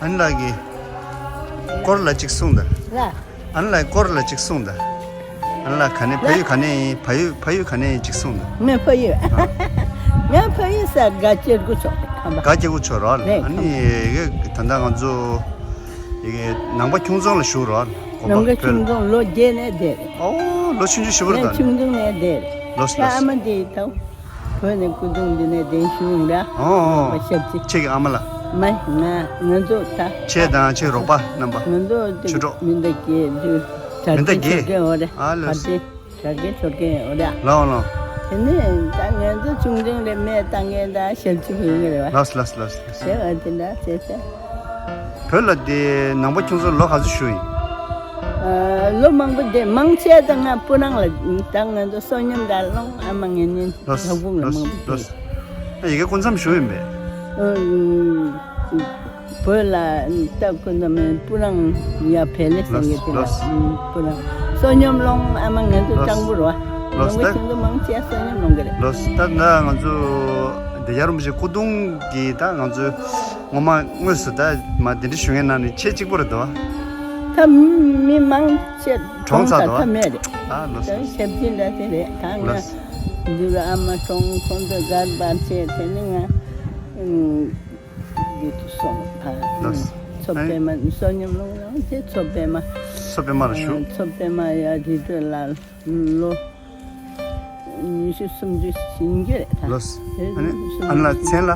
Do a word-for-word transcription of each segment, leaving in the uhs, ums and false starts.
ཨ་ནི་ལགས་ཀྱིས་སྐོར་ལ་གཅིག་གསུངས་དང་། ལ། ཨ་ནི་ལགས་སྐོར་ལ་གཅིག་གསུངས་དང་། ཨ་ནི་ལགས་ག་ནས་ཕ་ཡུལ་ག་ནས་ཡིན། ཕ་ཡུལ་ཕ་ཡུལ་ག་ནས་ཡིན་གཅིག་གསུངས་དང་། ངའི་ཕ་ཡུལ། ངའི་ཕ་ཡུལ་ས་དགའ་སྐྱེ་དགུ་ཆོག་ཁམས་པ། དགའ་སྐྱེ་དགུ་ཆོག་རོགས། ལ་ཨ་ནི་ཡ་གི་ད་ལྟ་ང་ཚོ་ཡ་གི་ནང་པ་ཁྱུང་རྫོང་ལ་བཞུགས་རོགས། དགོན་ནང་པ་པ་ཁྱུང་རྫོང་ལོ་བརྒྱད་ནས་བསྡད་རེད། ཨོ་ལོ་ཆུང་ཆུང་ཞེ་པོ་རེད་ད། ཁྱུང་རྫོང་ནས་བསྡད་རེད། ལོས་ལོས། ཨ་མ་འདི་དང་། བོད་ནས་སྐུ་གདུང་འདི་ནས་གདན་ཞུ་ཡོང་ར། ཨོ་ཨོ། པ་ཞབས་ཕྱི། ཁྱེད་ཀྱི་ཨ་མ་ལ། མ་ང་ང་ཚོ་ད། ཁྱེད་དང་ཁྱེད་རོགས་པ་རྣམ་པ། ང་ཚོ་ཆུ་གྲོགས། མི་འདའ་གི་དུ། མི་འདའ་གི། ཆོ་ག་འོ་ར། ཨ་ལོས། ཕར་དེ་ཆོ་ག་ཆོ་ག་འོ་ར། ལའོ་ལའོ། དེ་ནས་ད་ང་ཚོ་ཆུང་ཆུང་ལས་མེད་ད་ངས་ད་ཞབས་ཕྱི་ཕུལ་གི་རེད་བ། ལོས་ལོས་ལོས་ལོས། དེ་བ་དེ་འདྲ་བྱས་ཚེ། བོད་ལ་དེ་ནང་པ་ཁྱུང་ཚོ་ལོ་ག་ཚོད་བཞུགས་ཡིན། ཨ། ལོ་མང་པོ་བསྡད། མང་ཆེ་ད་ང་སྤུ་ནང་ལ་ད་ང་ཚོ་བསོད་སྙོམས་དང་སློང་ཨ་མ་ངེད་གཉིས་ལོས་ལྷ་ཁུག་ལ་ལོས་མང་པོ་ལོས། བསྡད། ཨ་ཡི་གེ་སྐུ་མཚམས་བཞུགས་ཡིན་པས། ཨ། བོད་ལ་ད་སྐུ་མཚམས་སྤུ་ནང་ཡ་བལ་ལེ་ཟེར་གི་དེ་ལ། ལོས། སྤུ་ནང་བསོད་སྙོམས་སློང་ཨ་མ་ངེད་ཚོ། ལོས། སྤྲང་པོ་རོ། ལོས། ནང་པ་ད་ཁྱིམ་དུ་མང་ཆེ་བསོད་སྙོམས་སློང་གི་རེད། ལོས། ད་ང་ང་ཚོ་འདི་ཡ་རུམ་བཞི་སྐུ་གདུང་གི་ད་ང་ཚོ། ངོ་མ་དངོས་སུ་ད་མ་འདི་འདྲ་ཞུ་མཁན་ནང་ནས་ཆེས་གཅིག་པོ་རེད་དོ། ད་མི་མང་ཆེ་གྲོངས་ཚར་དོ། ད་མེད་རེད། ཨ་ལོས། ད་ཞབས་ཕྱི་འདྲ་དེ་རེད། ད་ང་ལོས། འདི་རུ་ཨ་མ་གྲོངས། ཁོང་ཚོ་སྒར་བར་ཆད་དེ་ནི་ང་ཡུལ་དུ་སོང་། ད་ལོས། མཚོ་ཨེ། པད་མ་བསོད་སྙོམས་སློང་ཡང་དེ་མཚོ་པད་མ། མཚོ་པད་མ་ལ་བཞུགས། མཚོ་པད་མ་ཡ་རི་ཁྲོད་ལ། ལོ་ཉི་ཤུ་སུམ་ཅུ་ཟིན་གྱི་རེད་ད། ལོས། དེ་ཨ་ནི་ཉི་ཤུ་སུམ་ཅུ། ཨ་ལ་མཚན་ལ།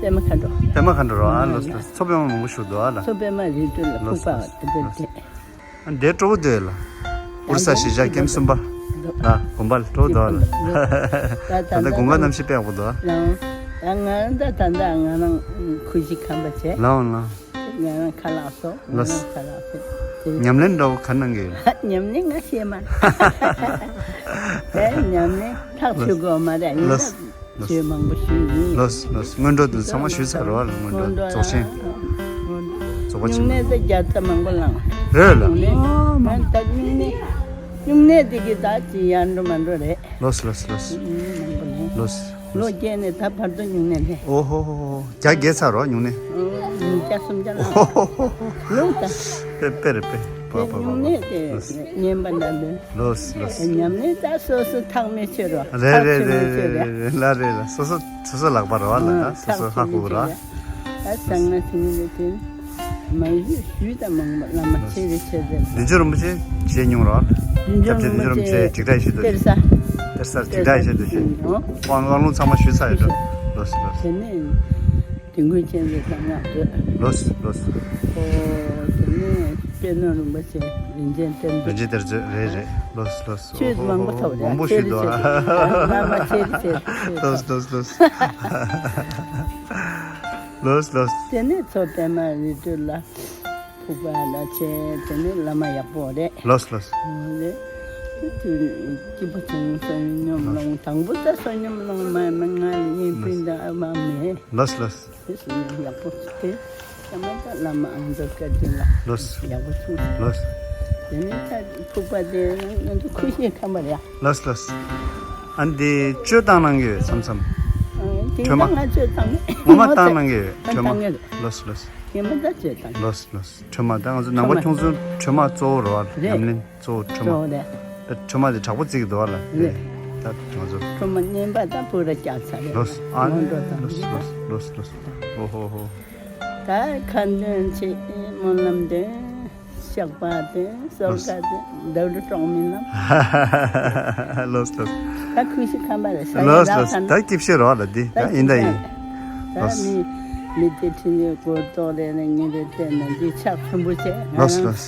པད་མ་མཁའ་འགྲོ། པད་མ་མཁའ་འགྲོ་རོ། ཨ་ལོས་ལོས། མཚོ་པད་མ་མང་པོ་བཞུགས་འདུག་ཨ་ལ། མཚོ་པད་མ་རི་ཁྲོད་ལ། ལོས་ཕུག་པ་ལོས། དེ་འདྲ་དེ། ཨ་འདྲའི་སྤྲོ་པོ་འདུག་ལ། ཨུར་ས་གཞིས་ཆགས་ཀེམ་གསུམ་པ་ལ་དགོན་པ་ལ་སྤྲོ་འདུག་ལ། ད་ད་ལྟ་དགོན་པ་གནམ་གཤིས་དཔེ་ཡག་པོ་འདུག་ལ། ད་ང་ད་ད་ལྟ་ང་རང་ཁུ་ཤི་ཁམས་པ་བྱས། ལའོ་ལའོ། ང་རང་ཁ་ལག་སོགས། ང་ལོས། རང་ཁ་ལག་སོགས་དེ། ཉམས་ལེན་འདྲ་བོ་ག་གནང་གི་ཡོད། ཉམས་ལེན་ང་ཤེས་མ། དེ་ཉམས་ལེན་ཐག་ཆོད་དགོས་མ་རེད། ཡིན་ལོས། ད་ལོས། ཆོས་མང་པོ་ཞུས་ཡིན། ལོས་ལོས། སྔོན་འགྲོ་དེ་ཚང་མ་ཞུས་ཚར་རོ། ལ་སྔོན་འགྲོ། སྔོན་འགྲོ་རྫོགས་ཆེན། ལ། རྫོགས་པ་ཆེན་པོ། སྨྱུང་གནས་དེ་བརྒྱ་ཚར་མང་པོ་བླངས། རེད་ལ། སྨྱུང་གནས་ང་ད་སྨྱུང་གནས། སྨྱུང་གནས་དེ་གི་ད་ཅི་ཡར་འགྲོ་མར་འགྲོ་རེད། ལོས་ལོས་ལོས། སྨྱུང་གནས་མང་པོ་ལེན། ལོས། ལོ་བརྒྱད་ནས་ད་བར་དུ་སྨྱུང་གནས་ལེན། ཨོ་ཧོ་ཧོ་ཧོ། བརྒྱ་བརྒལ་ཚར་རོ་སྨྱུང་གནས། ཨོ། ཉིས་བརྒྱ་སུམ་བརྒྱ་ལ། ཨོ་ཧོ་ཧོ་ཧོ། ལོ་ད། དཔེ་དཔེ་རེད་དཔེ། པ་པ་པ་པ། སྨྱུང་གནས་དེ་ལོས། ཉན་པ་འདྲ་འདུག་ལོས་ལོས། ཉམས་ལེན་ད་སོ་སོ་ཐག་མི་ཆོད་རོ། རེད་རེད་ཐག་ཆོད་མི་ཆོད་རེད། རེད་རེད། ལ་རེད་ལ། སོ་སོ་སོ་སོ་ལག་པ་རོ་ལ། ད་སོ་སོ་ཧ་གོ་རོ། ད་སང་ན་ཐིང་ལེ་ཐིང་། མ་ཡུལ་ཞུས་དང་མང་པོ་བླ་མ་ཆེ་རེ་ཆེ་རེ། བདུན་ཅུ་རིན་པོ་ཆེ་བྱས་མྱོང་རོགས། བདུན་ཅུ་རིན་པོ་ཆེ་འཇིགས་བྲལ་ཡེ་ཤེས་རྡོ་རྗེ། གཏེར་གསར། གཏེར་གསར་འཇིགས་བྲལ་ཡེ་ཤེས་རྡོ་རྗེ། ཨོ། དབང་དབང་ལུང་ཚང་མ་ཞུས་ཚར་ཡོད་འགྲོ། ལོས་ལོས། དེ་ནས་དིལ་མགོའི་སྤྱན་རས་གཟིགས་སྔགས་བརྗོད། ལོས་ལོས། ཨོ། དེ་ནས་པད་ནོར་རིན་པོ་ཆེ་རིན་ཆེན་གཏེར་མཛོད། རིན་ཆེན་གཏེར་མཛོད་རེད་རེད། ལོས་ལོས། ཆོས་ཨོ་ཧོ་མང་པོ་ཧོ་ཐོབ་རེད། མང་པོ་ཆེ་ཞུས་རེ་འདུག་ཆེ་རེ། བླ་མ་ཆེ་རེ་ཆེ་རེ། ལོས་ལོས་ལོས། ལོས་ལོས། དེ་ནས་མཚོ་པད་མ་རི་ཁྲོད་ལ་ཕུག་པ་ལ་བྱས། དེ་ནས་བླ་མ་ཡག་པོ་རེད། ལོས་ལོས། རེད། དུས་སྐྱིད་པོ་བྱུང་། བསོད་སྙོམས་སློང་། དང་པོ་ད་བསོད་སྙོམས་སློང་མ་མ་ང་གཉེན་སྤུན་དང་ཨ་མ་མེད། ལོས་ལོས། དེ་བསོད་སྙོམས་ཡག་པོ་བྱས། ད་མ་ད་བླ་མ་ཨ་མདོ་བཀའ་དྲིན་ལ་ལོས། ཡག་པོ་བྱུང་། ལོས། དེ་ནས་ད་ཕུག་པ་དེ་ང་ཚོ་ཁུ་ཤི་ཁམས་པ་རེད། ལོས་ལོས། ཨ་འདི་བཅོས་བཏང་གནང་གི་ཡོད་མཚམས་མཚམས། ཨ་དེ་ཁྲོས་མ། ད་ང་བཅོས་བཏང་མེད། ངོ་མ་བཏང་གནང་གི་ཡོད་ད་ཁྲོས་མ། བཏང་གི་རེད། ལོས་ལོས། ངས་མ་ད་བཅོས་བཏང་། ལོས་ལོས། ཁྲོས་མ་ད་ང་ཚོ་ནང་པ་ཁྲོས་མ། ཁྱུང་ཚོའི་ཁྲོས་མ་གཙོ་བོ་རེད་བ། རེད། ཉམས་ལེན་གཙོ་བོ་ཁྲོས་མ། གཙོ་བོ་རེད། ད་ཁྲོས་མ་དེ་དྲག་པོ་བརྩི་གི་འདུག་བ་ལ། རེད། ད་ང་ཚོ་ཁྲོས་མ་བསྙེན་པ་ད་པུ་ར་བསྐྱལ་ཚར་རེད། ལོས། ཨ་སྔོན་འགྲོ་དང་། ལོས་ལོས་ལོས་ལོས། ཨོ་ཧོ་ཧོ། ད་ཁ་འདོན་བྱེད། སྨོན་ལམ་འདོན། བཤགས་པ་འདོན། གསོལ་ཁ་འདོན། ལོས། ཟླ་བསྒྲིལ་གྲོགས་མིན་ལམ། ལོས་ལོས། ད་ཁུ་ཤི་ཁམས་པ་རེད་ཟེར། ལོས་ལོས། ད་སྐྱིད་ཤོས་རོགས་ལ་འདི་ད་ཡིན་ད་ཡིན། ད་ལོས། མི་མི་དེ་ཁྲིད་ནས་གོ་རྟོགས་རེད་ན་ཉིན་རེ་བལྟས་ན་འདི་ཕྱག་མཐོན་པོ་བྱས། ང་ལོས་རང་ལོས།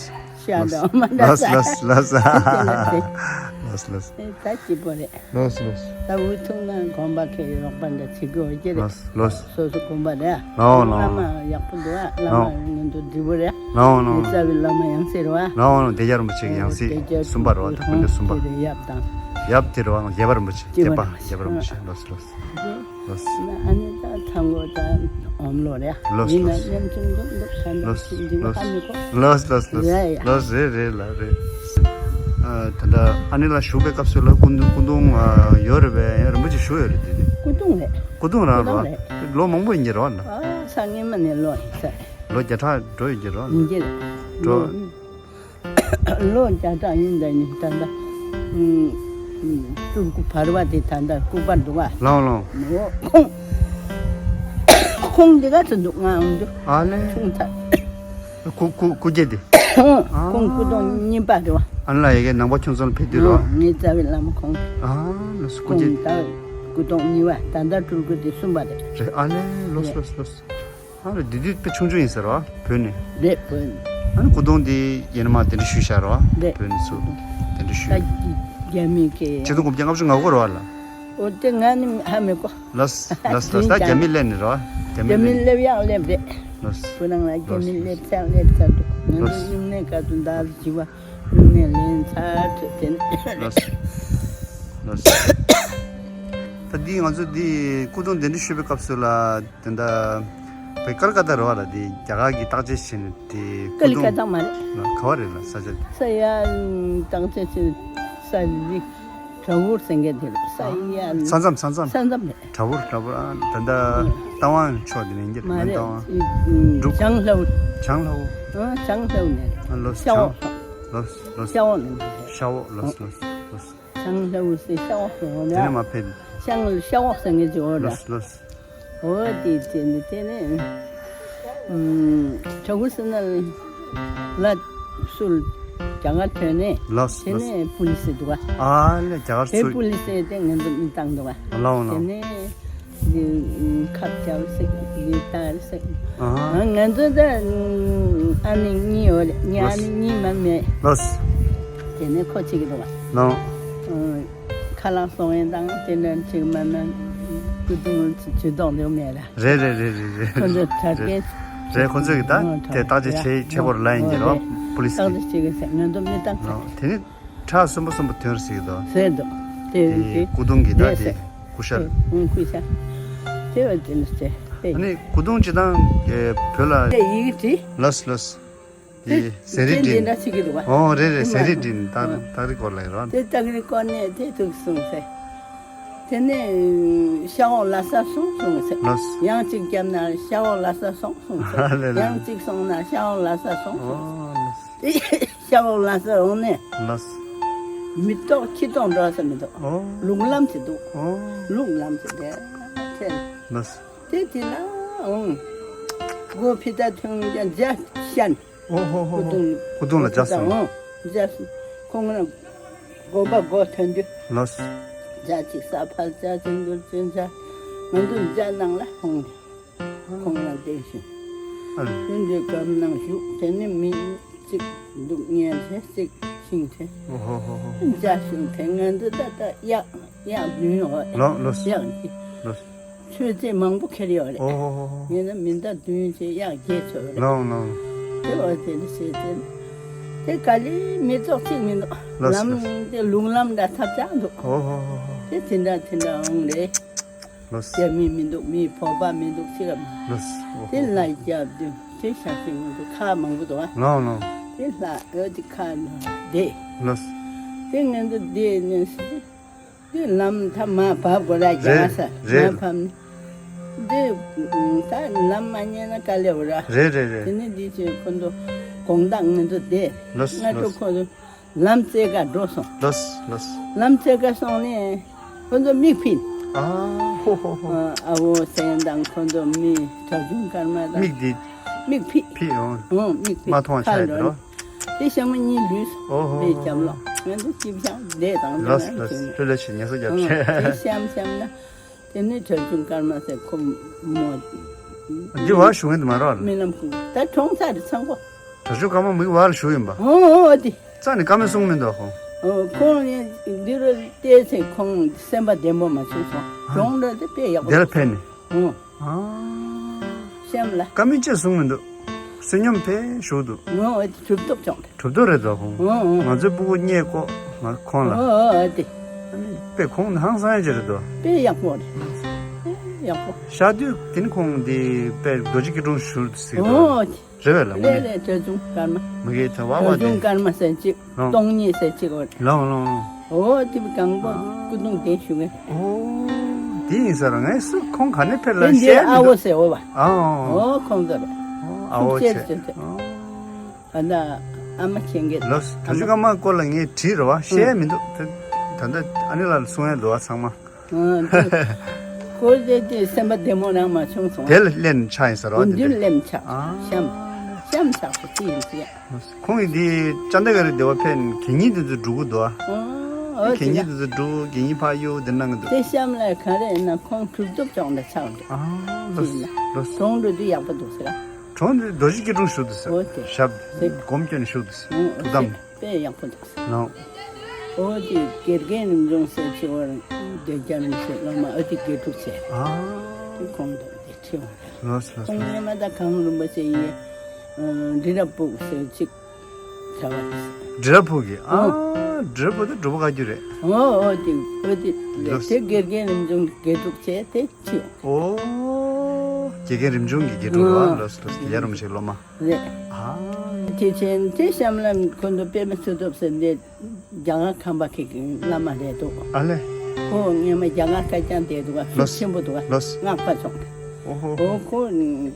ཤ་འདྲ་མ་འདྲ་ལོས་ཟ། ལོས་ལོས་ལོས། ལོས་ལོས། ད་སྐྱིད་པོ་རེད། ལོས་ལོས། ད་འུ་ཐུག་ན་དགོན་པ་ཁའི་རོགས་པ་འདྲ་བྱེད་དགོས་ཀྱི་རེད། ལོས་ལོས། སོ་སོ་དགོན་པ་རེད། ལའོ་ལའོ། བླ་མ་ཡག་པོ་འདུག་ཨ། བླ་ལའོ། མ་ངན་དུ་འདྲི་བོ་རེད། ལའོ་ལའོ། རྩ་བའི་བླ་མ་ཡང་སྲིད་རེད་བ། ལའོ་ལའོ། བདེ་རྒྱ་རིན་པོ་ཆེ་གི་ཡང་སྲིད་གསུམ་པ་རེད་བ། ད་སྐུ་མདུན་གསུམ་པ། ཡབ་དང་། ཡབ་དེ་རེད་བ། རྒྱལ་བ་རིན་པོ་ཆེ། རྒྱལ་བ་རྒྱལ་བ་རིན་པོ་ཆེ། ལོས་ལོས། ལོས། ཨ་ནི་ད་ཚང་གོ་ད་ཨོམ་ལོ་རེད། ལོས་ཡིན་ན་ལོས། ཉམ་ཆུང་འདུག་འདུག་ད་ལོས་འདི་ལོས། ཧ་མི་གོ། ལོས་ལོས་ལོས། རེད་ཡ། ལོས་རེད་རེད་ལ་རེད། ཨ་ད་ལྟ་ཨ་ནི་ལ་བཞུགས་པའི་སྐབས་སུ་ལ་སྐུ་མདུན་སྐུ་གདུང་ཨ་ཡོད་རེད་པས། རིན་པོ་ཆེ་བཞུགས་ཡོད་རེད་དེ་ནི། སྐུ་གདུང་རེད། སྐུ་གདུང་རང་སྐུ་གདུང་རེད། རེད། ལོ་མང་པོ་ཡིན་གྱི་རེད་བ་ན། ཨ་སང་ཉིན་མ་ནས་ལོ་ཡིན་ས། ལོ་བརྒྱ་ཕྲག་འགྲོ་ཡོད་ཀྱི་རོ། ཡིན་གྱི་རེད། འགྲོ། ལོ་ལོ་བརྒྱ་ཕྲག་ཡིན་ད་ནི་ད་ལྟ། ཨུམ། ཨུམ། སྤྲུལ་སྐུ་བར་བ་དེ་ད་ལྟ་སྐུ་པར་འདུག་བ། ལའོ་ལའོ། ཨོ། ཁོང་། ཁོང་འདི་ག་ཚོད་འདུག་ང་འོང་དུ། ཨ་ལེ། ཁོང་ད། སྐུ་སྐུ་སྐུ་སྐྱེ་དེ། ཨོ། ཁོང་སྐུ་གདུང་གཉིས་པ་རེད་བ། ཨ་ལ་ཡ་གི་ནང་པ་ཁྱོད་ཚོ་ལ་ཕེབས་དུས་རོ། ཨོ། ངའི་རྩ་བའི་བླ་མ་ཁོང་། ཨ་ལ་སྐུ་སྐྱེ། ཁོང་ད་སྐུ་གདུང་གཉིས་པ། ད་ལྟ་སྤྲུལ་སྐུ་དེ་གསུམ་པ་རེད། རེད། ཨ་ལེ། ལོས་ལོས་ལོས། ཨ་རེ། འདི་དུས་དཔེ་ཆུང་ཆུང་ཡིན་ཟེར་བ། བོད་ནས། རེད། བོད་ནས། ཨ་ནི་སྐུ་གདུང་འདི་ཡིན་ན་མ་དེ་འདྲ་ཞུས་བཞག་རོ། རེད། བོད་ནས་ཚུར་དེ་འདྲ་ཞུས། ད་རྒྱ་མི་གི། ཆིག་སྟོང་དགུ་བརྒྱ་ལྔ་བཅུ་ང་དགུ་རོ་ལ། འོ་དེ་ང་ནི་ཧ་མི་གོ། ལོས་ལོས་ལོས། ད་རྒྱ་མི་སླེབས་ནས་རོ། རྒྱ་མི་སླེབས་ཡག་སླེབས་རེད། ལོས། བོད་ནང་ལ་རྒྱ་མི་སླེབས་ཚར་སླེབས་ཚར་འདུག་ང་ཚོ་སྨྱུང་གནས་སྐབས་སུ་འདག་ལ་བྱི་བ་སྨྱུང་གནས་ལེན་ཚར་ཚོད་དེ་ནས། ལོས་ལོས། ད་འདི་ང་ཚོ་འདི་སྐུ་གདུང་གདན་འདྲེན་ཞུས་པའི་སྐབས་སུ་ལ། དེ་འདྲ་བའི་ཀལ་ཀ་ཏ་རེད་བ་ལ། དེ་རྒྱ་གར་གྱི་བརྟག་དཔྱད་བྱས་ནས་དེ། ཀལ་ཀ་ཏ་མ་རེད། ག་བ་རེད་ལ་ས་ཆ་དེ། ས་ཡ་བརྟག་དཔྱད་བྱས་ས་རི་གྲྭ་བོར་ཟེར་མཁན་དེ་རེད། ས་ཡ། ས་མཚམས། ས་མཚམས། ས་མཚམས་རེད། གྲྭ་བོར། གྲྭ་བོར། ཨ། ད་ལྟ་རྟ་དབང་ཕྱོགས་དེ་ནས་ཡིན་གྱི། མ་རེད། རྟ་དབང་། འབྲུག་བྱང་ལྷོ། བྱང་ལྷོ། ཨ། བྱང་ལྷོ་ནས་རེད། ཨ། ལོ། ཤ་བྱང་འོག་ལོ། ལོ། ཤ་འོག་ནས་རེད། ཤ་འོག་ལོ། ལོ། ལོ། བྱང་ལྷོ་ཟེར་ཤ་འོག་ཟེར་འོ་དེ་ནས་ར། མ་ཕེབས། ཤ་འོག་ཟེར་མཁན་ཅིག་འོ་ར། ལོས་ལོས། འོ་དེ་དེ་ནི་དེ་ནི། ཨུམ། གྲྭ་གུ་སི་ན་ལ་སུལ་རྒྱ་གར་ཐོན་ནས། ལོས་དེ་ནས་ལོས། པུ་ལི་སི་འདུག་ག་ཨ་ལེ། རྒྱ་གར། དེ་སུལ། པུ་ལི་སི་དེ་ང་ཚོ་མི་བཏང་འདུག་ག་ལའོ་ལའོ། དེ་ནས་འདི་ཁབ་རྒྱབ་སྲིད་འདི་ལྟར་སྲིད། ཨ། ང་ཚོ་ད་ཨ་ནི་གཉིས་ཡོད་རེད། ངའི་ཨ་ནི་གཉིས་མ་མེད། ལོས། དེ་ནས་ཁོ་གཅིག་གི་འདུག་ག་ལའོ། ཨ། ཁ་ལག་སོང་ཡིན་དང་དེ་འདྲ་ཅིག་མ་ན་སྐུ་གདུང་ཇུས་གཏོགས་འདུག་མེད་ལ། རེད་རེད་རེད་རེད་རེད། ཁོ་ཚོ་གྲྭ་རྒན། རེད། ཁོ་ཚོས་ཀྱི་ད། ཨོ། དེ་བརྟག་དཔྱད་བྱེད་བྱེད་པོར་ལ་ཡིན་གྱི་རོ། རེད། པུ་ལི་སི་བརྟག་དཔྱད་བྱེད་ཀྱི་ཟེར། ང་ཚོ་མི་བཏང་ཟེར། ཨོ། དེ་ནི་ཁྲག་གསོན་པོ་གསོན་པོ་ཐོན་ཟེར་གྱི་འདུག་ཟེར་འདུག་དེ་དེ་སྐུ་གདུང་གི་ད་རེད་དེ་ཟེར། སྐུ་ཤ། ཨོ། སྐུ་ཤ། དེ་བ་དེ་ནི་ཟེར། ཨ་ནི་སྐུ་གདུང་སྤྱི་བཏང་བོད་ལ། དེ་ཡི་གེ་བྲིས། ལོས་ལོས། དེ་ཟས་རིགས་འདི་འདྲ་བྱེད་ཀྱི་འདུག་བ། ཨོ་རེད་རེད། ཟས་རིགས་འདི་ནི་སྟག་སྟག་རིགས་སྐོར་ལ་ཡིན་རོ། དེ་སྟག་རིགས་སྐོར་ནས་དེ་ཐུག་སོང་ཟེར། དེ་ནས་ཤ་འོག་ལ་ས་སོང་སོང་ཟེར། ལོས། ཡང་གཅིག་བརྒྱབ་ན་ཤ་འོག་ལ་ས་སོང་སོང་ཟེར། ལོས། ཡང་གཅིག་སོང་ན་ཤ་འོག་ལ་ས་སོང་སོང་ཟེར། ཨོ་ལོས། དེ་ཤ་འོག་ལ་ས་འོང་ནས། ལོས། མི་ཐོག་ཁྱི་ཐོག་འགྲོ་ས་མི་འདུག་ཨོ། ལུག་ལམ་ཟེར་འདུག་ཨོ། ལུག་ལམ་ཟེར་དེ་ཚེ། ལོས། དེ་དེ་ལ་འོང་། སྒོ་ཕྱི་ལྟར་ཐོན་ཀྱང་འཇའ་ཤར། ཨོ་ཧོ་ཧོ་ཧོ། སྐུ་གདུང་། སྐུ་གདུང་ལ་འཇའ་སོང་། འོང་། འཇའ་སོང་། ཁོང་རང་དགོན་པ་སྒོ་ཐོན་དུས། ལོས། འཇའ་གཅིག་ས་ཕར་འཇའ་གཅིག་འདུར་གཅིག་འཇའ། ང་ཚོ་འཇའ་ནང་ལ་འོང་། ཁོང་རང་བསྡད་ཤིང་། ཨ། དེ་འདྲའི་སྒམ་ནང་བཞུགས། དེ་ནི་མི་གཅིག་འདུག་ཉལ་ཚེ་གཅིག་ཤིང་ཚེ། ཨོ་ཧོ་ཧོ་ཧོ། འཇའ་ཤིང་ཚེ། ང་ཚོ་ད་ལྟ་གཡག་གཡག་བདུན་ཡོད་རེད། ལོས་ལོས། གཡག་གཅིག་ལོས། ཆོས་རྗེ་མང་པོ་ཁྱེར་ཡོད་རེད། ཨོ་ཧོ་ཧོ་ཧོ། ཡིན་ན་མི་ཟླ་བདུན་བྱས་གཡག་བརྒྱད་ཆོད་རེད། ལོ་ལོ། དེ་བ་དེ་ནི་ཟེར་དེ། དེ་ག་ལེ་མི་ཚོགས་གཅིག་མི་འདུག་ལོ། ལམ་ལོ། དེ་ལུང་ལམ་འདྲ་ཐབས་ཆག་འདུག་ཨོ་ཧོ་ཧོ་ཧོ། དེ་དེ་འདྲ་དེ་འདྲ་འོང་རེད། ལོ། དེ་མི་མི་འདུག་མི་བོད་པ་མི་འདུག་ཅི་ག་མི། ལོ། ཨོ་དེ་ཧོ་ལ་ཧོ། རྒྱབ་དུས་དེ་ཞག་ཅིག་མི་འདུག་ཁ་མང་པོ་འདུག་ཨ། ལོ་ལོ། དེ་ལ་འོ་དེ་ཁ་ལ་བསྡད། ལོ། དེ་ང་ཚོ་བསྡད་ནས། དེ་ལམ་མཐའ་མ་བབས་དགོས་ར། རྒྱ་རེད་ས་རེད། མ་བབས་ནི། འདི་ད་ལམ་མ་རྙེད་ན་དཀའ་ལས་འོ་ར། རེད་རེད་རེད། དེ་ནི་འདི་ཚོས་ཁོ་ཚོ་དགོང་དག་ང་ཚོ་བསྡད། ལོས་སྔ་དྲོ་ལོས། ཁོ་ཚོ་ལམ་རྩེ་ག་འགྲོ་སོང་། ལོས་ལོས། ལམ་རྩེ་ག་སོང་ནས་ཁོ་ཚོ་མིག་ཕྱིས། ཨ་ཧོ་ཧོ་ཧོ། ཨ་བོ་སེང་དང་ཁོ་ཚོ་མི་གྲྭ་ཆུང་སྐར་མ་དང་། མིག་འདི། མིག་ཕྱིས། ཕྱིས་འོང་། ཨོ་མིག་ཕྱིས། མ་མཐོང་བ་ཁ་ཆགས་འགྲོ་འདུག་རོ། དེ་ཤ་མ་གཉིས་ལུས་སོང་། ཨོ་ཧོ་དེ་ཧོ་རྒྱབ་ལོག་ང་ཚོ་སྐྱིད་ཤང་བསྡད་དང་། ལོས་ལོས། ལྷོད་ལྷོད་བྱེད། ངལ་གསོ་རྒྱབ་བྱེད། དེ་ཤམ་ཤམ་ན་དེ་ནི་གྲྭ་ཆུང་སྐར་མ་ཟེར་ཁོ་མོ། འདི་བར་ཞུ་མཁན་དུ་མ་རོགས། རྨི་ལམ་ཁུག་ད་གྲོངས་ཚར་རེད་ཚང་གོ། གྲྭ་ཆུང་སྐར་མ་མིག་བར་ཞུ་ཡིན་པ། ཨོ་ཨོ་དེ། རྩ་ནས་བཀའ་མོལ་གསུང་མི་འདུག་ཁོང་། ཨོ་ཁོང་ནི་འདི་རུ་བལྟས་ཚེ་ཁོང་སེམས་པ་བདེ་མོ་མ་བྱུང་སོང་། གྲོངས་འགྲོ་དེ་དཔེ་ཡག་པོ། དེ་ལ་ཕན་ནི། ཨོ། ཨ། སེམས་ལ། བཀའ་མོལ་ཅི་གསུང་མི་འདུག་བསོད་སྙོམས་ཕེ་ཞུགས་འདུག་ངོ་འོ་དེ་གྲུབ་ཐོབ་བྱུང་། གྲུབ་ཐོབ་རེད་དོ་ཁོང་། ཨོ་ཨོ། ང་ཚོའི་སྤུ་གུ་རྙེད་ཀོ་ང་ཁོང་ལ། ཨོ་ཨོ་དེ། ཨ་ནི་དཔེ་ཁོང་ནི་ཧང་སང་ཡ་ཅིག་རེད་དོ། དཔེ་ཡག་པོ་རེད། དཔེ་ཡག་པོ། ཤར་དུས་དེ་ནི་ཁོང་འདི་དཔེ་རྡོ་རྗེ་སྐྱིལ་ཀྲུང་ཞུ་ཟེར་དོ། ཨོ་དེ། རེད་བས་ལ་དངོས་གནས། རེད་རེད། གྲྭ་ཆུང་སྐར་མ། མ་གི་ད་བ་བ་གྲྭ་ཆུང་དེ། སྐར་མ་ཟེར་གཅིག་ཨོ། སྟོང་ཉིད་ཟེར་གཅིག་འོ་རེད། ལོང་ལོང་ལོང་། ཨོ་དེ་བས་གང་པོ་སྐུ་གདུང་ལྡན་ཞུ་གི། ཨོ། དེ་ཡིན་ས་ར་ངས་སུ་ཁོང་ག་ནས་ཕེབས་ལ་དེ་འདི་ཤེས་མི་ཨ་འདུག་བོ་ཟེར་འོ་བ། ཨ་ཨོ། ཨོ་ཁོང་ཚོ་རེད། ཨོ་ ཨ་ཨོ་ཐུགས་རྗེ་ཆེ། ཆེ་ཆེ། ཨོ། ཨ་ན་ཨ་མ་མཁྱེན་གྱི། ལོས། ད་ཅི་ཀ་མ་སྐོར་ལ་ངས་བྲིས་རེད་བ། བཤད་ཡ་མི་འདུག་ད་ད་ལྟ་ཨ་ནེ་ལགས་ལ་གསུང་ཡ་འདུག་བ་ཚང་མ། ཨ་འདི་ཁོ་དེ་དེ་སེམས་པ་བདེ་མོ་རང་མ་བྱུང་སོང་། དེ་ལ་སླེབས་ནས་ཆགས་ཡིན་ཟེར་བ། འདི་འདི་འདིར་སླེབས་ཆགས། ཨ། གཤམ་གཤམ་ཆགས་པ་ཅི་ཡིན་ཟེར། ཁོང་གིས་འདི་ཅ་འདྲ་ག་རེ་སྡེ་བ་ཕེབས་ནས་གད་སྙིགས་དེ་ཚོ་སྒྲུག་གི་འདུག་ཨ། ཨོ་གད་སྙིགས་དེ་ཚོ་སྒྲུག་གད་སྙིགས་ཕར་གཡུག་དེ་གནང་གི་འདུག་དེ་གཤམ་ལ་ག་རེ་ཡིན་ན་ཁོང་གྲུབ་ཐོབ་ཅོག་འདྲ་ཆགས་འདུག་ཨ་ལོས་ལོས། གྲོང་འགྲོ་དུས་ཡག་པོ་འདུག་ཟེར། གྲོང་འདི་རྡོ་རྗེ་སྐྱིལ་ཀྲུང་བཞུགས་འདུག་ཟེར། ཨོ་དེ་ཞབས་སྒོམ་སྐྱོན་བཞུགས་འདུག་ཟེར། ཨོ་ཐུགས་དམ་དཔེ་ཡག་པོ་འདུག་ཟེར། ནོ། ཨོ་དེ་དགེ་རྒན་རིམ་བྱོན་ཟེར་ཆེ་བར་སྡེ་རྒྱ་རིམ་ཟེར་སློབ་མ་ཨ་དེ་དགེ་ཕྲུག་ཟེར། ཨ་དེ་ཁོང་དང་དེ་ཆེ་བར། ལོས་ལོས་ཁོང་ལོས། ངས་མ་ད་གངས་རིན་པོ་ཆེ་ཡི་འབྲི་རབ་ཕུག་ཟེར་ཅིག་བྱ་བ་རེད། འབྲི་རབ་ཕུག་གི། ཨ་འབྲི་རབ་ཕུག་དེ་འབྲུག་པ་བཀའ་བརྒྱུད་རེད། ཨོ་ཨོ་དེ་ཨོ་དེ་རེད། ལོས། དེ་དགེ་རྒན་རིམ་བྱོན་དགེ་ཕྲུག་བྱས་དེ་ཅིག་ཨོ། དགེ་རྒན་རིམ་བྱོན་གྱི་དགེ་ཕྲུག་རེད་བ། ཨོ། ལོས་ལོས། དེ་ཡ་རུམ་ཞིག་སློབ་མ། རེད། ཨ། དེ་ཆེན་དེ་གཤམ་ལ་ཁོ་ཚོ་པད་མ་མཚོ་སྟོབས་ཟེར་འདི་རྒྱ་གར་ཁམས་པ་གི་བླ་མ་རེད་འདུག་ཨ་ལེ། ཁོ་སྔོན་མ་རྒྱ་གར་ཁ་རྐྱང་བསྡད་འདུག་ག་ཤུགས་ཆེན་པོ་འདུག་ག་ལོས། སྔགས་པ་ཚོ། ཨོ་ཧོ། ཨོ་ཁོ་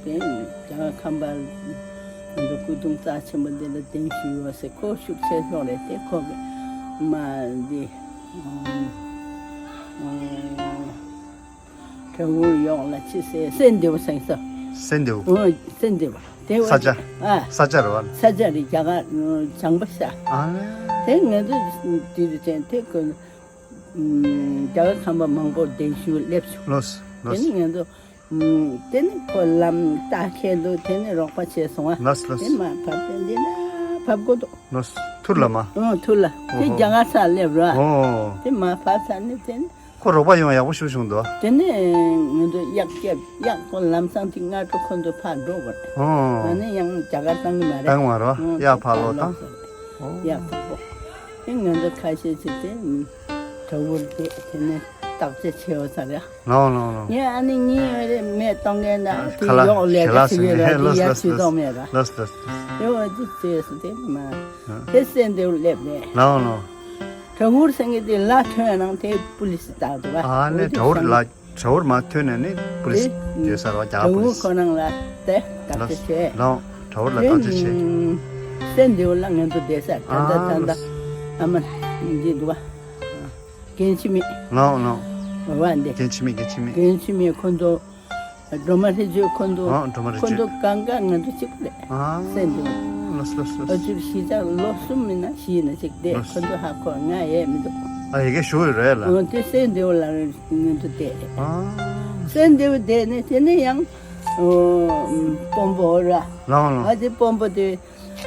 དེ་རྒྱ་གར་ཁམས་པ་ང་ཚོ་སྐུ་གདུང་རྩ་ཆེན་པོ་འདི་ལ་གདན་ཞུས་ཡོད་ཟེར། ཁོ་ཤུགས་ཆེ་ཤོས་རེད་དེ། ཁོ་གི་མ་འདི་ཨ་ཨ། གྲྭ་བུར་གཡོག་ལ་ཅི་ཟེར། སེ་འདེའུ་ཟེར་ས། སེ་འདེའུ། ཨོ་སེ་འདེའུ་དེ་ས་ཆ། ཨ་ས་ཆ་རེད་བ། ས་ཆ་རེད། རྒྱ་གར་བྱང་པ་ཤ། ཨ་ལེ། དེ་ང་ཚོ་དེ་རུ་ཅན་དེ་ཀོ་རྒྱ་གར་ཁམས་པ་མང་པོ་གདན་ཞུ་སླེབས་བྱུང་། ལོས་ལོས། དེ་ནི་ང་ཚོ་དེ་ནི་ཁོ་ལམ་རྟགས་འཁེལ་འདུག་དེ་ནི་རོགས་པ་བྱས་སོང་ཨ། ལོས་ལོས། དེ་མ་བབས་དེ་འདི་ན་བབས་དགོས་འདུག་ལོས། ཐུར་ལ་མ། ཨོ་ཐུར་ལ། དེ་ཨོ་ཧོ། རྒྱ་གར་ས་སླེབས་རོགས་ཨ། ཨོ། དེ་མ་བབས་ས་ནི་དེ་ནི། ཁོ་རོགས་པ་ཡོང་ཡག་པོ་ཞུ་བྱུང་འདུག་དེ་ནས་ང་ཚོ་གཡག་སྐྱབས་གཡག་ཁོ་ལམ་སང་དེ་སྔ་དྲོ་ཁོ་ཚོ་ཕར་འགྲོ་བར། ཨོ། ང་ནི་ཡང་རྒྱ་གར་བཏང་གི་མ་རེད། བཏང་མ་རེད། ཨོ་གཡག་ཕར་ལོག་བཏང་། ཨོ། གཡག་ཕར་ལོག་དེ་ང་ཚོ་ཁ་ཤས་ཅིག་དེ་གྲྭ་བུར་དེ་དེ་ནས་བརྟག་དཔྱད་བྱེད་འོ་ས་རེད། ལའོ་ལའོ་ལའོ། ངས་ཨ་ནི་གཉིས་ཡོད་རེད་མེད་གཏོང་མཁན་ད་དེ་ཁ་ལ་གཡོག་ལས་ཞལ་ལག་ཀ་ཞིག་ཟིན་ཡོད་རེད། ཧེ་དེ་ལོས་ཡར་ལོས་ཞུ་ལོས། གཏོང་མེད་ར། ལོས་ལོས། དེ་འོ་དེ་བྱས་སོ་དེ་མ། དེ་སེ་འདེའུ་སླེབས་རེད། ལའོ་ལའོ། གྲྭ་བུར་ཟེར་མཁན་དེ་ལ་ཐོན་ནང་དེ་པུ་ལི་སི་བཏགས་འདུག་ག་ཨ་ནི་གྲྭ་བུར་ལ་གྲྭ་བུར་མ་ཐོན་ནས་ནི་པུ་ལི་སི་ཡོད་ས་རེད་བ། རྒྱ་གར་པུ་ལི་སི། གྲྭ་བུར་ཁོ་ནང་ལ་དེ་བཏགས་ལ་ཆེ་ཆེ། ལའོ་གྲྭ་བུར་ལ་བཏགས་ཆེ་ཆེ། དེ་སེ་འདེའུ་ལ་ང་ཚོ་བསྡད་ས་ད་ལྟ་ད་ལྟ་ཨ་མ་འདི་འདུག་ག་རྒན་འཆི་མེད། ལའོ་ལའོ། བ་འདི། རྒན་འཆི་མེད། རྒན་འཆི་མེད། རྒན་འཆི་མེད་ཁོ་ཚོ། སྒྲོལ་མ་རི་ཆོས་ཁོ་ཚོ། ཨ་སྒྲོལ་མ་རི་ཆོས། ཁོ་ཚོ་གང་ག་ང་ཚོ་གཅིག་པ་རེད། ཨ་སེ་འདེའུ། ལོས་ལོས་ལོས། ཨ་ཅིར་གཞིས་ཆགས་ལོ་གསུམ་མིན་ན་བཞི་ཡིན་ན་གཅིག་བསྡད། ལོས། ཁོ་ཚོ་ཧ་གོ་ང་ཡས་མི་འདུག་ཨ་ཡི་གེ་ཞུ་ཡོད་རེད་ལ། ཨོ་དེ་སེ་འདེའུ་ལ་ང་ཚོ་བསྡད་རེད། ཨ་སེ་འདེའུ་བསྡད་ནས་དེ་ནས་ཡང་ཨོ་དཔོན་པོ་ར། ལའོ་ལའོ། ཨ་དེ་དཔོན་པོ་དེ་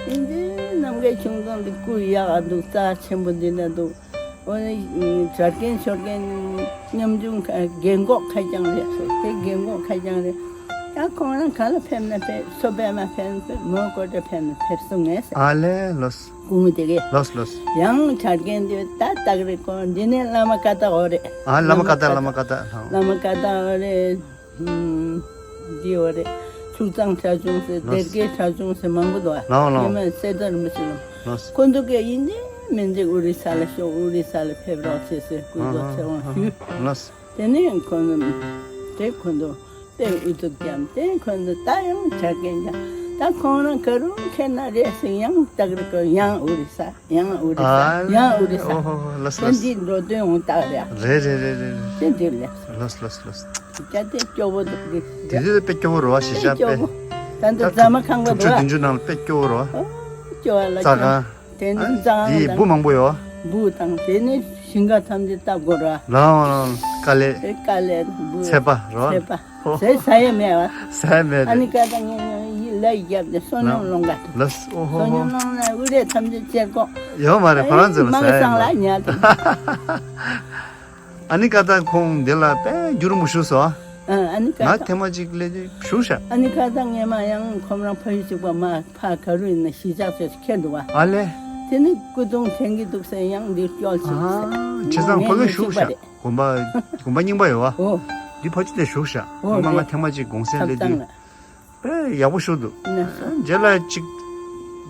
ཨིན་ཇི་ནམ་མཁའི་ཁྱུང་ཚང་དེ་སྐུ་ཡག་འདུག་རྩ་ཆེན་པོ་འདི་འདྲ་འདུག་ཨོ་ནི་གྲྭ་རྒན་ཞོར་རྒན་ཉམ་ཆུང་ཁ་རྒན་གོག་ཁ་རྐྱང་རེད་ཟེར། དེ་རྒན་གོག་ཁ་རྐྱང་རེད། ད་ཁོང་རང་ག་ལ་ཕེབས་ན་ཕེབས། མཚོ་པདྨ་ཕེབས་ན་ཕེབས། མོན་གྷོ་ཊ་ཕེབས་ན་ཕེབས་གསུང་ངས་ཟེར། ཨ་ལེ་ལོས། སྐུ་ངོ་དེ་གས། ལོས་ལོས། ཡང་གྲྭ་རྒན་དེ་ད་སྟག་རི་ཀོ་འདི་ནས་བླ་མ་ཀ་ཏ་འོ་རེད། ཨ་བླ་མ་ཀ་ཏ། བླ་མ་ཀ་ཏ། བླ་མ་ཀ་ཏ་འོ་རེད། ཨུམ། འདི་འོ་རེད། ཕྱུག་ཚང་གྲྭ་ཆུང་ཟེར། ལོས། སྡེ་དགེ་གྲྭ་ཆུང་ཟེར་མང་པོ་འདུག་ཨ། ལའོ་ལའོ། ཉི་མ་གསེར་རྟ་རིན་པོ་ཆེ་ལ། ལོས། ཁོ་ཚོ་གས་ཡིན་གཅིག་མིན་གཅིག་ཨོ་རི་ས་ལ་ཤོག་ཨོ་རི་ས་ལ་ཕེབས་རོགས་བྱེད་ཟེར་སྐུ་གཟུགས་ཚེ་དབང་ཞུས། ལོས། དེ་ནས་ཁོ་ཚོ་དེ་ཁོ་ཚོ་དཔེ་ཨུ་ཚུགས་རྒྱབ། དེ་ཁོ་ཚོ་ད་ཡང་གྲྭ་རྒན་རྒྱབ། ད་ཁོང་རང་ག་རུ་འཁེལ་ན་རེད་ཟེར། ཡང་སྟག་རི་ཀོ། ཡང་ཨོ་རི་ས། ཡང་ཨོ་རི་ཨ་ས། ཡང་ཨོ་རི་ས། ཨོ་ཧོ་ཧོ། ལོས་ལོས། དེ་འདི་འགྲོ་དོན་འོང་རྟགས་རེད། རེད་རེད་རེད་རེད། དེ་འདི་ལས། ལོས་ལོས་ལོས། ཅག་དེ་སྐྱོ་བོ་འདུག་གི། དེ་དུས་དཔེ་སྐྱོ་བོ་རེད་བ། གཞིས་ཆགས་དཔེ། ད་འདི་རྫ་མ་ཁང་པ་དྲུག་ཅུ་རེད་བ། བདུན་ཅུ་ནང་ལ་དཔེ་སྐྱོ་བོ་རེད་བ། ཨོ་སྐྱོ་བ་ལ་རྩྭ་ཁང་། དེ་ནི་རྩྭ་ཁང་དང་། འབུ་མང་པོ་ཡོད་བ། འབུ་དང་དེ་ནི་ཞིང་ཁ་ཐམས་ཅད་བཏབ་དགོས་རེད་བ། ལའོ་ལའོ། དཀའ་ལས། དེ་དཀའ་ལས་འབུ། ཚད་པ་རེད་བ། ཚད་པ། ཨོ། ཟས་ཟ་ཡས་མེད་བ། ཟས་མེད་རེད། ཨ་ནི་ཀ་ད་ངས་ཡིད་ལ་ཡིད་རྒྱབ་ནས་བསོད་སྙོམས་སློང་ག། ལོས། ཨོ་ཧོ་ཧོ། བསོད་སྙོམས་སློང་ན་དབུགས་རས་ཐམས་ཅད་བཅད་དགོས། ཡོད་མ་རེད། ཁོ་རང་ཚོ་ལ་ཟས་མེད། སྔ་སང་ལ་ཉལ་དུ། ཨ་ནི་ཀ་ད་ཁོང་འདི་ལ་དཔེ་རྒྱུན་རིང་པོ་བཞུགས་སོང་། ཨ་ནི་ཀ་ད། ང་ཐེངས་མ་གཅིག་སླེབས་དུས་བཞུགས་ཤག་ཨ་ནི་ཀ་ད་ངས་མ་ཡང་ཁོ་རང་ཕ་ཡུལ་གཅིག་པ་མ་ཕ་ག་རུ་ཡིན་ན་གཞིས་ཆགས་ཚོས་ཁྱེར་འདུག་བ། ཨ་ལེ། དེ་ནི་སྐུ་གདུང་དྲན་གྱི་འདུག་ཟེར་ཡང་འདིར་སྐྱོལ་ཕྱིན་འདུག་ཟེར། ཨ་བྱས་ཙང་ཁོ་ངས་ལོས་ཉིན་གཅིག་བཞུགས་པ་ཤག་རེད། དགོན་པ་དགོན་པ་རྙིང་པ་ཡོད་བ། ཨོ། འདི་ཕ་ཅི་དེ་བཞུགས་ཤག་ཨོ་སྔོན་མ་རེད། ཐེངས་མ་གཅིག་གུང་སེང་སླེབས་དུས། ཐབ་ཚང་ལ། དཔེ་ཡག་པོ་བཞུགས་འདུག་ན་སོ། རྗེས་ལ་གཅིག་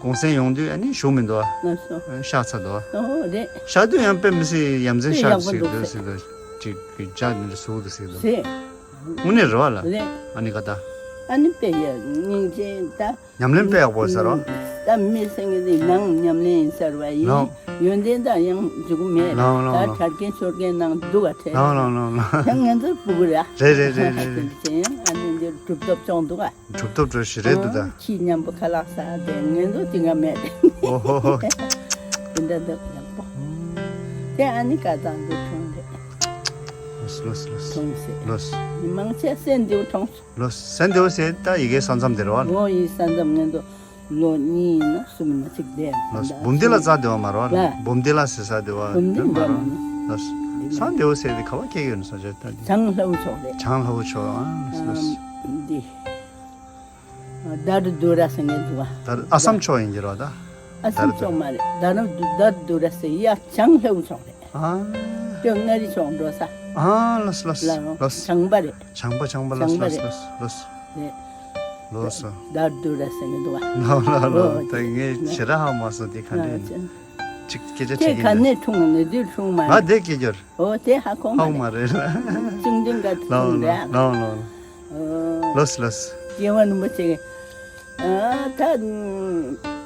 གུང་སེང་ཡོང་དུས་ཨ་ནི་བཞུགས་མི་འདུག་ཨ། ན་སོ། ཤག་ཚར་འདུག་ཨ། ཨོ་རེད། ཤག་དུས་ཡང་དཔེ་མི་སྲིད་ཡ་མཚན་ཤག་ཅིག་འདུག་ཟེར་འདུག་ཅིག་གི་ཇག་མི་འདྲ་བཟོ་འདུག་ཟེར་འདུག་རེད། དངོས་གནས་རེད་བ་ལ། རེད། ཨ་ནི་ཀ་ད། ད་ ཨ་ནི་དཔེ་ཡག་སྙིང་རྗེ་ད། ཉམས་ལེན་དཔེ་ཡག་པོ་ཟེར་རོ། ད་མི་སེང་གེ་འདི་ནང་ཉམས་ལེན་ཡིན་ཟེར་བ་ཡིན། ལའོ། ཡོན་ཏན་དང་ཡང་འཇུག་མེད། ལའོ་ལའོ་ད་ལའོ། གྲྭ་རྒན་ཆོས་རྒན་ནང་འདུག་ག་ཁྲེལ། ལའོ་ལའོ་ལའོ་ལའོ། ད་ངན་ཚོད་སྤུ་གུ་ར། རེད་རེད་རེད་རེད་རེད། དེ་ཡང་ཨ་ནི་འདིར་གྲུབ་ཐོབ་སྦྱོང་འདུག་ག་གྲུབ་ཐོབ་འགྲོ་ཞིག་རེད་འདུག་ད། ཁྱི་མཉམ་པོ་ཁ་ལག་ཟ་དེ་ངན་ཚོད་དེ་ག་མེད། ཨོ་ཧོ་ཧོ། དེ་འདྲ་འདུག་ཡག་པོ། དེ་ཨ་ནི་ཀ་ཙང་འདུག་གྲོངས་རེད། ལོས་ལོས་ལོས། གྲོངས་སེ། ལོས། མི་མང་ཆེ་སེམས་འདིའུ་གྲོངས་སོང་། ལོས། སེམས་འདིའུ་ཟེར་ད་ཡི་གེ་ས་མཚམས་དེ་རེད་བ། འོ་ཡི་ས་མཚམས་ངན་དུ་ལོ་གཉིས་ཡིན་ན་གསུམ་ཡིན་ན་གཅིག་བསྡད། ལོས། འབུམ་སྡེ་ལ་ཙག་དེ་བ་མ་རེད་བ། ལ། འབུམ་སྡེ་ལ་ཟེར་ས་དེ་བ། འབུམ་སྡེ་མ་རེད་བ། ལོས། སེམས་འདིའུ་ཟེར་དེ་ག་བ་སྐྱེ་ཡོད་ན་ས་ཆ་ད་དེ། བྱང་ལྷ་བུ་ཕྱོགས་རེད། བྱང་ལྷ་བུ་ཕྱོགས། ཨ་ལོས་ལོས། འདི། དར་དུ་ར་ཟེར་མཁན་འདུག་བ། དར་ཨ་སམ་ཕྱོགས་ཡིན་གྱི་རེད་བ་ད། ཨ་སམ་ཕྱོགས་མ་རེད། དར་དུ་དར་དུ་ར་ཟེར་ཡ་བྱང་ལྷ་བུ་ཕྱོགས་རེད། ཨ། ལྕོག་མངའ་རིས་ཕྱོགས་འགྲོ་ས། ཨ་ལོས་ལོས་ལོས། བྱང་པ་རེད། བྱང་པ་བྱང་པ་ལོས་བྱང་པ་ལོས་རེད། ལོས་ལོས། རེད། ལོས་སོ། དར་དུ་ར་ཟེར་མཁན་འདུག་བ། ལོས་ལོས་ལོས། ཨོ་ད་ངས་ཞེ་དྲག་ཧ་མ་སོང་དེ་ག་འདྲ་ཡིན། ཅིག་སྐད་ཆ་དྲིས་ཀྱི་ཡིན། ཁ་ནས་འཁྲུངས་ནས་དུས་འཁྲུངས་མ་རེད། ང་དེ་སྐད་ཆ་རེད། ཨོ་དེ་ཧ་གོ་མ་ཧ་གོ་མ་རེད། རེད་ལ། ཅུང་ཅུང་ག་ལོས་ལོས་ལོས་ལོས། ལོས་ལོས། སྐྱེ་བ་རིན་པོ་ཆེ། ཨ་ད་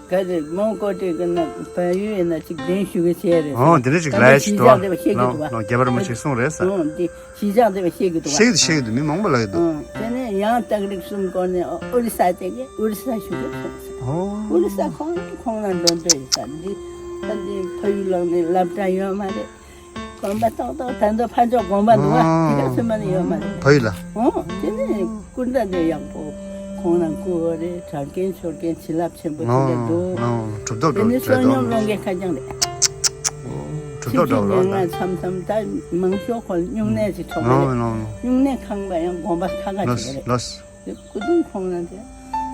ག་རེ་མོན་གྷོ་ཊའི་གི་ན་བལ་ཡུལ་ཡིན་ན་ཅིག་གདན་ཞུ་གི་བྱས་རེད། ཨོ་དེ་འདྲ་ཅིག་ད་ལབ་ཡ་ཅིག་འདུག་ཞི་ལྕགས་འདེབས་པ་ཤེས་ཀྱི་འདུག་བ། ལོས་རྒྱལ་བ་རིན་པོ་ཆེས་གསུངས་རེད་ས། ཨོ་འདི་ཞི་ལྕགས་འདེབས་པ་ཤེས་ཀྱི་འདུག་བ། ཤེས་ཀྱི་འདུག་ཤེས་ཀྱི་འདུག་མི་མང་པོ་ལབ་ཀྱི་འདུག་ཨོ་དེ་ནས་ཡང་སྟག་རིག་གསུམ་སྐོར་ནས་ཨོ་ཨོ་རི་ས་དེ་གི་ཨོ་རི་ས་ཞུ་གི་སོང་ས། ཨོ་ཨོ་རི་ས་ཁོང་ཁོང་ལ་འགྲོ་འདོད་ཡོད་ས་འདི་ད་འདི་ཕ་ཡུལ་ལོག་ནས་སློབ་གྲྭ་ཡོད་མ་རེད། དགོན་པ་ཏག་ཏག་ད་ལྟ་ཕ་ཕྱོགས་དགོན་པ་འདུག་བ། དེ་ག་ཚོད་མ་ནས་ཡོད་མ་རེད། ཕ་ཡུལ་ལ། ཨོ་དེ་ནས་སྐུ་འདྲ་འདྲ་ཡག་པོ་ཁོང་རང་སྐུ་འོ་རེད། གྲྭ་རྒན་ཆོས་རྒན་བྱིན་རླབས་ཆེན་པོ་དེ་འདྲ་འདུག་ཨོ་གྲུབ་ཐོབ་དེ་ནས་འགྲོ་བསོད་སྙོམས་སློང་མཁན་ཁ་རྐྱང་རེད། གྲུབ་ཐོབ་འགྲོ་ཆིག་སྟོང་ཉེར་ལྔ་མཚམས་མཚམས་ད་མང་ཤོས་ཁོ་སྨྱུང་གནས་ཅིག་ཐོབ་པ་རེད། སྨྱུང་གནས་ཁང་པ་ཡང་དགོན་པ་ཁ་ཁ་ཅིག་རེད། ལོས། སྐུ་གདུང་ཁོང་རང་དེ་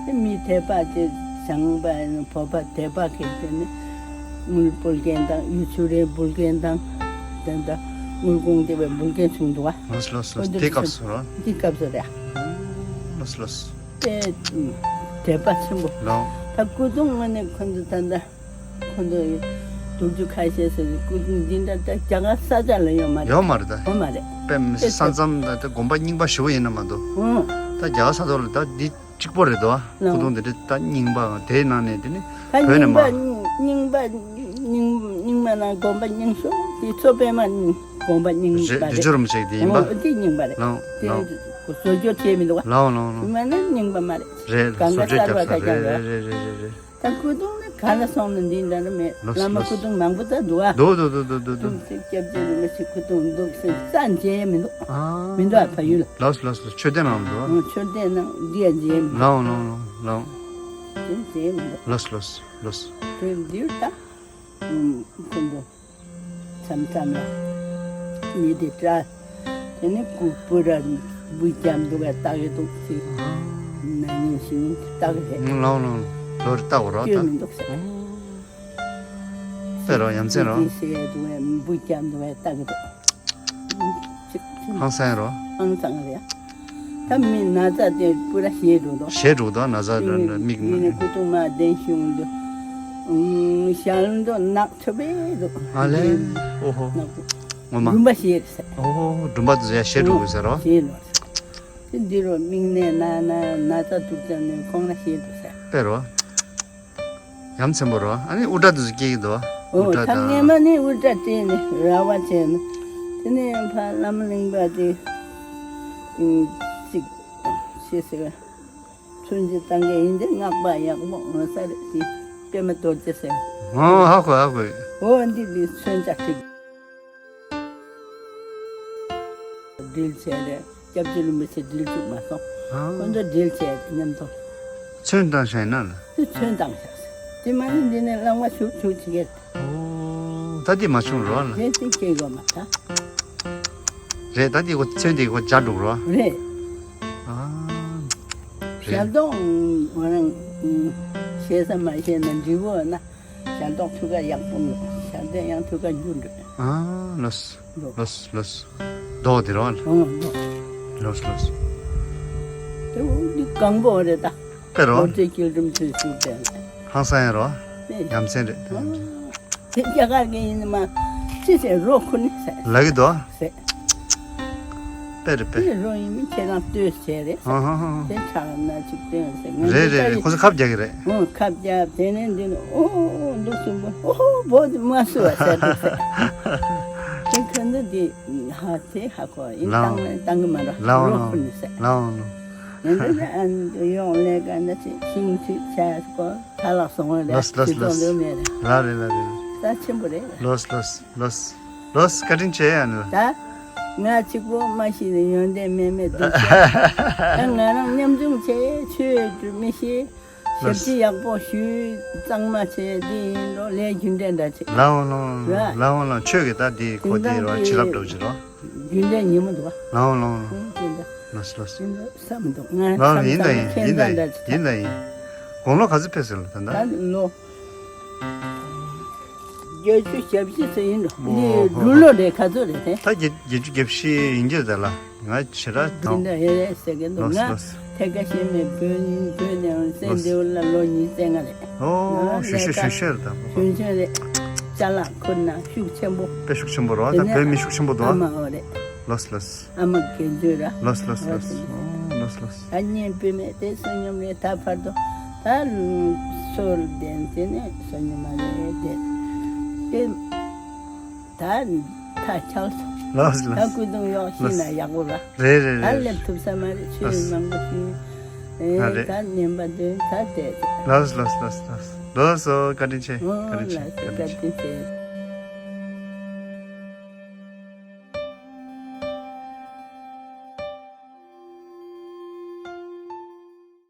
དེ་མི་དད་པ་དེ་བྱང་པ་བོད་པ་དད་པ་གལ་ཏེ་ནི་དངུལ་འབུལ་མཁན་དང་ཡུལ་ཆུ་རེ་འབུལ་མཁན་དང་དེ་འདྲ་དངུལ་གོང་དེ་བས་འབུལ་མཁན་བྱུང་འདུག་བ། ལོས་ལོས་ལོས། དེ་སྐབས་སུ་རོ། དེ་སྐབས་སུ་རེད། ལོས་ལོས། དེ་དད་པ་ཆེན་པོ། ལོ། ད་སྐུ་གདུང་ངོས་ནས་ཁོང་ཚོ་ད་ལྟ། ཁོ་ཚོ་དུར་ཆུ་ཁ་ཤས་ཟེར་སྐུ་གདུང་འདི་འདྲ་ད་རྒྱ་གར་ས་ཆ་ལ་ཡོད་མ་རེད། ཡོད་མ་རེད་ད། ཡོད་མ་རེད། དཔེ་མི་སྲིད་ས་མཚམས་ད་ལྟ་དགོན་པ་རྙིང་པ་ཞེ་པོ་ཡིན་ན་མ་གཏོགས། ཨོ། ད་རྒྱ་གར་ས་ཐོག་ལ་ད་འདི་གཅིག་པོ་རེད་དོ། ལོ། སྐུ་གདུང་འདི་འདྲ་ད་རྙིང་པ་དེའི་ནང་ནས་དེ་ནི་ད་བོད་ནས་མ། རྙིང་པ་རྙིང་པ་རྙིང་རྙིང་མ་ན་དགོན་པ་རྙིང་ཤོས་དེ་མཚོ་པདྨ་དགོན་པ་རྙིང་པ་རེད། རྗེ་བཙུན་རིན་པོ་ཆེ་དེ་ཡིན་པ། ཨོ་དེ་རྙིང་པ་རེད། ལོ་དེ་ལོ། བཟོ་བཅོས་བྱས་མི་འདུག་བ། ལོ་ལོ་ལོ། རྙིང་མ་ན་རྙིང་པ་མ་རེད། རེད། གང་ག་བཟོ་བཅོས་གསར་པ་རྒྱབ་ཁ་ས་རེད་རྐྱང་རེད། རེད་རེད་རེད་རེད། ད་སྐུ་གདུང་ནི་ག་ལ་སོང་ན་འདི་འདྲ་ནི་མེད། ལོས་བླ་མ་ལོས། སྐུ་གདུང་མང་པོ་ད་འདུག་ཨ། འདུག་འདུག་འདུག་འདུག་འདུག་སྐུ་གདུང་སྐྱབས་རྗེ་རིན་པོ་ཆེ་སྐུ་གདུང་འདུག་ཟེར་རྩ་མཇལ་མི་འདུག་ཨ། མི་འདུག་ཨ་ཕ་ཡུལ་ལ། ལོས་ལོས་ལོས། མཆོད་རྟེན་ནང་འདུག་ཨ། མཆོད་རྟེན་ནང་འདི་ཡ་མཇལ་མི་འདུག་ལའོ་ལའོ་ལའོ་ལའོ། དེ་མཇལ་མི་འདུག་ལོས་ལོས་ལོས། དེ་འདིར་ད། ཁོ་འདུག་མཚམས་མཚམས་ལ་མི་དེ་འདྲ། དེ་ནི་སྐུ་སྤུ་ར་འབུ་རྒྱབ་འདུག་ག་བལྟ་གི་འདུག་ཅེས་ན་ནིང་ཞིག་ནིང་བལྟ་གི་རེད། ལའོ་ལའོ་ལོ་རེ་བལྟ་གོ་ར་བལྟ། སྐྱོན་མི་འདུག་ཟེར། དཔེ་རོ་ཡ་མཚན་རོ། འདི་ཟེར་འདུག་ག་འབུ་རྒྱབ་འདུག་ག་བལྟ་གི་འདུག་ཅིག་ཅིག་ཧང་སང་རོ། ཧང་སང་རེད། ད་མི་ན་ཚ་དེ་པུ་ར་ཞེ་འགྲོ་འདུག་ཞེ་འགྲོ་འདུག་ན་ཚ་འདྲ་འདྲ་མིག་མི་ནི་ནི་སྐུ་གདུང་མ་བདེན་ཞུང་འདུག་ཨུམ་ཞལ་འདུག་ནག་ཆུ་བེ་འདུག་ཨ་ལེ། ཨོ་ཧོ། ནག་པོ། ངོ་མ། འབུམ་པ་ཞེ་རེད་ཟེར། ཨོ་ཧོ་འབུམ་པ་དེ་ཡ་ཞེ་འགྲོ་གི་ཟེར་རོ། ཞེ་འགྲོ་ཟེར། དེ་འདི་རུ་མིག་ནད་ན་ན་ན་ཚ་འདུག་ཙམ་ནས་ཁོང་ལ་ཞེ་འགྲོ་ཟེར། དཔེ་རོ། ཡ་མཚན་པོ་རོ། ཨ་ནི་དབུ་སྐྲ་དེ་ཚོ་སྐྱེ་གི་འདུག་ཨོ་དབུ་སྐྲ་ད་དང་། སྔས་མ་ནི་དབུ་སྐྲ་སྐྱེས་ནས་ར་བ་བྱས་ནས། དེ་ནས་ཕ་བླ་མ་གླིང་པ་དེ་ཨུམ་ཅིག་ཤེས་ཟེར་བ། ཚོན་གྱི་བཏང་གི་ཡིན་ཏེ་སྔགས་པ་ཡག་པོ་ངོ་ས་རེད་དེ་པད་མ་རྡོ་རྗེ་ཟེར། ཨོ་ཧ་གོ་ཧ་གོ། ཨོ་འདི་འདི་ཚོན་ལྕགས་ཐིག་སྒྲིལ་བྱས་རེད། སྐྱབས་རྗེ་རིན་པོ་ཆེ་སྒྲིལ་བཅུག་མ་སོང་། ཨ། ཁོ་ཚོ་སྒྲིལ་བྱས་མཉམ་དུ། ཚོན་བཏང་བཞག་ཡིན་ན་ལ། དེ་ཚོན་བཏང་བཞག་ཟེར། དེ་མ་ནི་འདི་ནས་རླངས་པ་ཞུགས་ཞུགས་བྱེད་ཀྱི། ཨོ། ད་དེ་མ་བྱུང་རོ་ལ། རེད་དེ་སྐྱེ་དགོས་མ་ད། རེད་ད་དེ་ཁོ་ཚོན་དེ་ཁོ་འཇག་འགྲོ་རོ། རེད། ཨ། རེད། ཞལ་ཏོག་ང་རང་ཞེ་ས་མ་ཞེ་ན་འབྲས་བུ་ན། ཞལ་ཏོག་ཐུགས་ཀ་ཡག་པོ་འདུག་ཞལ་ཏོག་ཡང་ཐུགས་ཀ་འགྱུར་འདུག་ཨ་ལོས། འདུག་ལོས་ལོས། མདོག་དེ་རོ། ཨོ་འདུག་ལོས་ལོས། དེ་འདི་གང་པོ་རེད་ད། དཔེ་རོ། ལོ་ཙཱ་བསྐྱེད་རིམ་ཚོས་ཞུས་པས། ཧང་སང་ཡ་རོ། དེ་ཡ་མཚན་རེད། ཨ། དེ་རྒྱ་གར་གྱི་ཡིན་མ། ཅི་ཟེར་རོ་ཁུ་ནི་ཟེར། ལ་གི་དོ། ཟེར། དཔེ་རེད་དཔེ། དེ་རོ་ཡིན་མིན་ཁྱེད་རང་ལྟོས་བྱས་རེད། ཧང་ཧང་ཧང་། དེ་ཁྲག་སྣ་གཅིག་བཏོན་ཟེར། ང་རེད་རེད་རེད། ཁོ་ཚོ་ཁབ་རྒྱག་གི་རེད། ཨོ་ཁབ་རྒྱབ། དེ་ནས་འདི་ནས་ཨོ་ཨོ་འདུག་སུ་འབོ་ཨོ་འབོ་དེ་མ་སུ་བ་ཟེར་འདུག་ཟེར། དེ་ཁ་འདི་འདི་ཧ་དེ་ཧ་གོ་ཡིན། ལའོ། བཏང་ནས་བཏང་གི་མ་རེད། ལའོ་རོ་ལའོ། ཁུ་ནི་ཟེར། ལའོ་ལའོ། ཡིན་འདི་ནས་ཨ་ནི་ཡོང་ལས་ཀ་འདི་ཅིག་ཤིང་ཅིག་བྱས་གོ། ད་ལག་སོང་བ་རེད། ལོས་ལོས་ལོས། ལོས་མེད་རེད། ལ་རེད་ལ་རེད། རྩ་ཆེན་པོ་རེད། ལོས་ལོས་ལོས། ལོས་བཀའ་དྲིན་ཆེ་ཡ་ནི། ད་ང་གཅིག་པོ་མ་ཤི་ཡོན་ཏན་མེད་མེད་འདུག་ཤག་ད་ང་རང་མཉམ་ཆུང་བྱས་ཆོས་སྒྲུབ་མི་ཤེས། ཞབས་ཕྱི་ཡག་པོ་ཞུས། གཙང་མ་བྱས་འདི་ཡིན་འགྲོ་ལས་རྒྱུ་འབྲས་འདྲ་བྱེད། ལའོ་ལའོ་ར། ལའོ་ལའོ། ཆོས་ཀྱི་ད་འདི་ཁོ་དེ་འདི་རོ་བྱིན་རླབས་འགྲོ་བྱེད་རོ། རྒྱུ་འདྲ་ཉིན་མོ་འདུག་བ། ལའོ་ལའོ་ལའོ། ཨང་དེ་འདྲ། ལོས་ལོས། ཡིན་འདུག་བསམ་འདུག་ང་ལའོ་ལའོ། ཡིན་ད་ཡིན་ཡིན་ད་ཡིན་ཡིན་ད་ཡིན། དགུང་ལོ་ག་ཚོད་ཕེབས་ཟེར་ལ་ད་ད། ད་ལོ། བརྒྱད་ཅུ་གྱ་བཞི་ཙམ་ཡིན་འགྲོ། འདི་འབྲུག་ལོ་རེད་ག་ཚོད་རེད་དེ། ད་བརྒྱད་བརྒྱད་ཅུ་གྱ་བཞི་ཡིན་གྱི་རེད་ད་ལ། ང་ཞེ་དྲག་དང་། འདི་འདྲ་ཡོད་རེད་ཟེར་གི་འདུག་ལོས་ང་ལོས། ཐད་ཀ་ཤེས་མེད་བོད་ཡིན་བོད་ནས་སེང་ལྡེའུ་ལ་ལོ་ཉི་ཤུ་རྩ་ལྔ་རེད། ཨོ་ང་ཞུ་ཞུ་ལས་ཀ་ཞུ་ཞུ་རེད་ད། ཞུ་ཞུ་རེད། ཅ་ལག་ཁུར་ན་ཤུགས་ཆེན་པོ། དཔེ་ཤུགས་ཆེན་པོ་རོ། དེ་ད་ནས་བོད་མི་ཤུགས་ཆེན་པོ་འདུག་ཨ་མ་ཨོ་རེད། ལོས་ལོས། ཨ་མ་དགེ་འདུན་ར། ལོས་ལོས་ལོས། ཨོ་ལོས་ལོས། ད་གཉེན་བུད་མེད་དེ་བསོད་སྙོམས་རེད། ད་བར་དུ་ད་སོར་ལྡན་དེ་ནས་བསོད་སྙོམས་མ་རེད་དེ། དེ་ད་ཐག་ཆག་སོང་། ལོས་ལོས། ད་སྐུ་གདུང་གཡོག་ཤི་ན་ཡག་པོ་ར། རེད་རེད་ད་རེད། སླེབས་ཐུབ་ས་མ་རེད། ཆོས་ལོས། མང་པོ་ཞུས། ཨེ་ང་རེད། ད་ཉན་པ་འདོན་ད་བསྡད། ལོས་ལོས་ལོས་ལོས། ལོས་སོ་བཀའ་དྲིན་ཆེ། ཨོ་བཀའ་དྲིན་ཆེ། ལགས་སོ་བཀའ་དྲིན་ཆེ།